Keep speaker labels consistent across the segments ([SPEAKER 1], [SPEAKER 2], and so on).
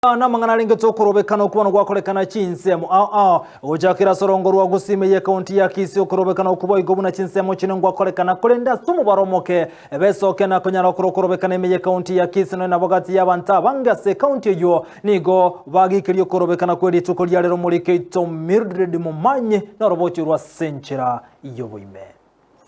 [SPEAKER 1] Aya namang'ana arenge tokorobekana okobana gwakorekana chinsemo ao ao gochakera ase orongo rwa Gusii ime y'ekaunti ya Kisii okorobekana okwo boigo buna chinsemo chinde ngwakorekana korende ase omobaro omoke besoke na konyara okora okorobekana ime y'ekaunti ya Kisii nonya nabo gati y'abanto abange ase ekaunti eyio nigo bagikeria okorobekana kwe rituko ria rero Omoriki oito Mildred Momanyi norobochie rwa ase enchera y'oboime.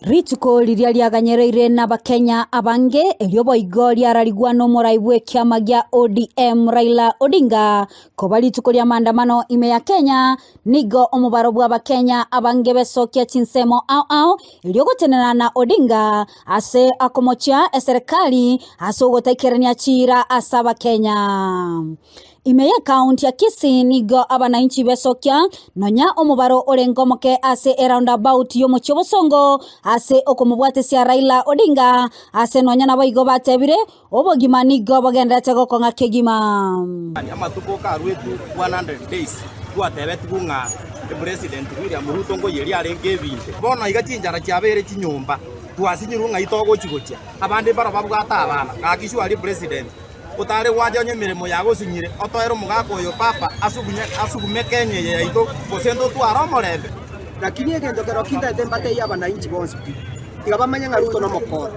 [SPEAKER 2] Rituko riria riaganyereire n'Abakenya abange, erio boigo riararigwa n'omorai bw'ekiama gia ODM Raila Odinga koba rituko ri'amaandamano ime ya Kenya, nigo omobaro bw'Abakenya abange besokia chinsemo ao ao erio gotenena na Odinga ase akomochia eserekari ase ogotaikerania chiira ase Abakenya. Ime y'ekaunti ya Kisii nigo abanainchi besokia nonya omobaro orenge omoke ase eroundabout y'omochie obosongo ase okomobwatesia Raila Odinga ase nonya naboigo batebire obogima nigo bogenderete gokong'a kegima.
[SPEAKER 3] Amatuko karuetwe 100 days twatebetigwe ng'a President William Ruto ngoyeria arenge ebinto. Bono iga chinchara chiabeire chinyomba, twasinyirwe ng'ai togochi gochia. Abande mbaro babwate abana, gaki surely President Otare gwancha onye emeremo yagosinyire, otoere omogaka oyo Papa asugume Kenya eye yaito, gose ntotware omorembe.
[SPEAKER 4] Lakini egento kero kintaete mbatebie abanainchi bonsi pi, tiga bamanye ng'a Ruto nomokora.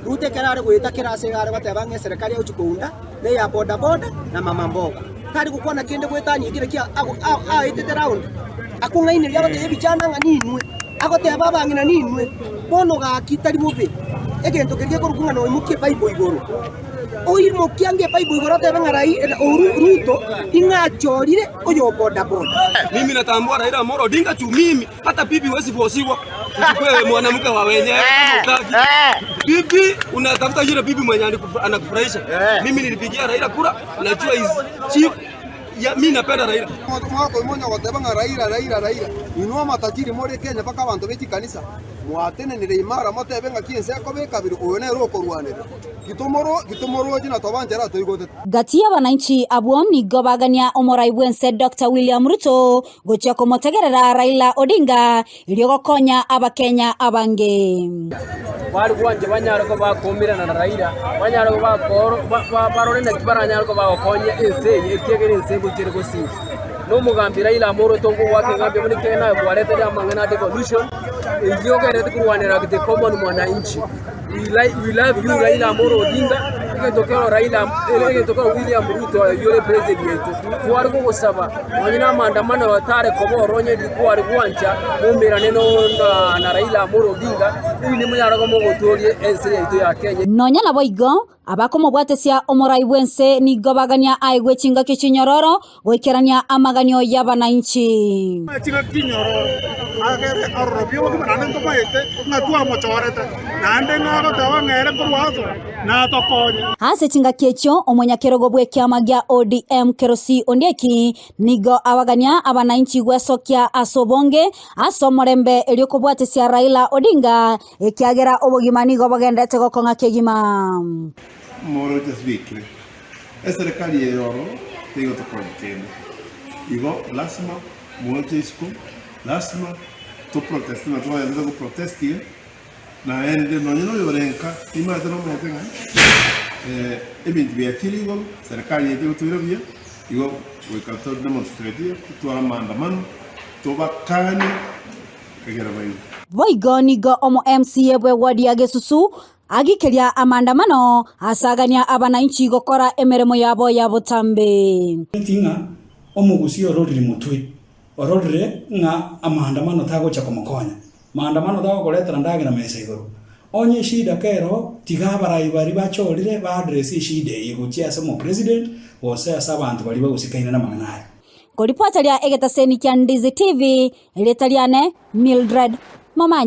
[SPEAKER 4] Ruto ekero are goeta kera ase iga are goteba ng'a eserekari egochi kounda neya boda boda na mama mboga. Tari gokwana kende goetania ekere ki aetete round, akong'aineria agotebia ebichana ng'a ninwe, agoteba abang'ina ninwe, bono gaki tari bobe. Egento keria gekorokwa ng'a noimokie ebible igoro. Oimokie ange ebible igoro otebe ng'a Ruto ing'a achorire oyo bodaboda.
[SPEAKER 5] Mimi natambua Raila Amolo Odinga juu mimi hata bibi huwezi forciwa uchukue mwanamke wa wenyewe kama hutaki. Bibi unatafuta yule bibi mwenye anakufurahisha. Mimi nilipigia Raila kura, najua is chief ya mimi napenda Raila.
[SPEAKER 6] Mwakoimonya goteba ng'a Raila, Raila, Raila. Inwe amatajiri more Kenya mpaka abanto be chikanisa mwatenenire imara motebe ng'aki ense ekoba ekabere oyo nere okorwanerera. Titomorochi na toba nchera toigotete.
[SPEAKER 2] Gati y'abananchi abwo nigo bagania omorai bw'ense Doctor William Ruto gochia komotegerera Raila Odinga erio gokonya abakenya abange.
[SPEAKER 7] Bare gwancha banyare koba bakomirana na Raila, banyare koba bakoro barore naki baranyare koba bagokonya ense eye ekiagera ense egochia ere gosira. Na omogambi Raila Amolo Odinga ogoaka eng'ambia buna ekiagera naye kwaretire amang'ana a devolution, eyio ogendererete korwanera the common mwananchi. We love you Raila Amolo Odinga, egento kero Raila egento kero William Ruto oyio ore president yaito, tware gogosaba nonye na amaandamano tare koba ororo onye riria kware gwancha moumerane na Raila Amolo Odinga, eri nimonyare koba mogotoria ense yaito ya Kenya.
[SPEAKER 2] Nonya naboigo, abakomobwatesia omorai bw'ense nigo bagania aegwe chingaki chinyororo goikerania amaganio y'abanainchi.
[SPEAKER 8] Chingaki chinyororo agere arorobie obogima naende ntomaete ng'a twamochorete, naende ng'a agoteba ng'a ere nkorwa asore natokonye.
[SPEAKER 2] Ase chingaki echio omonyakerogo bw'ekiama gia ODM Kerosi Ondieki nigo abagania abanainchi gwesokia ase obonge ase omorembe erio kobwatesia Raila Odinga ekiagera obogima nigo bogenderete gokong'a kegima.
[SPEAKER 9] Moroche asibekire. Eserekari eye ororo tegotokonya kende. Igo lasima moche isiko, lasima to protest na twagenderete go protest iga, naende nonye na oyore nka nimanyete nomanyete ng'a ebinto biachire igoro, serikali eye tegotoira buya, igo goika to demonstrate iga, totware amaandamano, tobakanie egere baigwe.
[SPEAKER 2] Boigo nigo omo MCA bwe ward ya Gesusu Agikeria amaandamano, asagania abanainchi gokora emeremo yabo ya botambe.
[SPEAKER 10] Nti ng'a omogusii ororire motwe, ororire ng'a amaandamano tagocha komokonya, maandamano tagokoretera ndagera mesa igoro. Onye eshida kero, tiga abarai baria bachorire ba address eshida eye gochia ase omopresident gose ase abanto baria bagosikaine namang'ana aya.
[SPEAKER 2] Koripota ria egetaseni kia Ndizi TV, erieta riane Mildred Momanyi.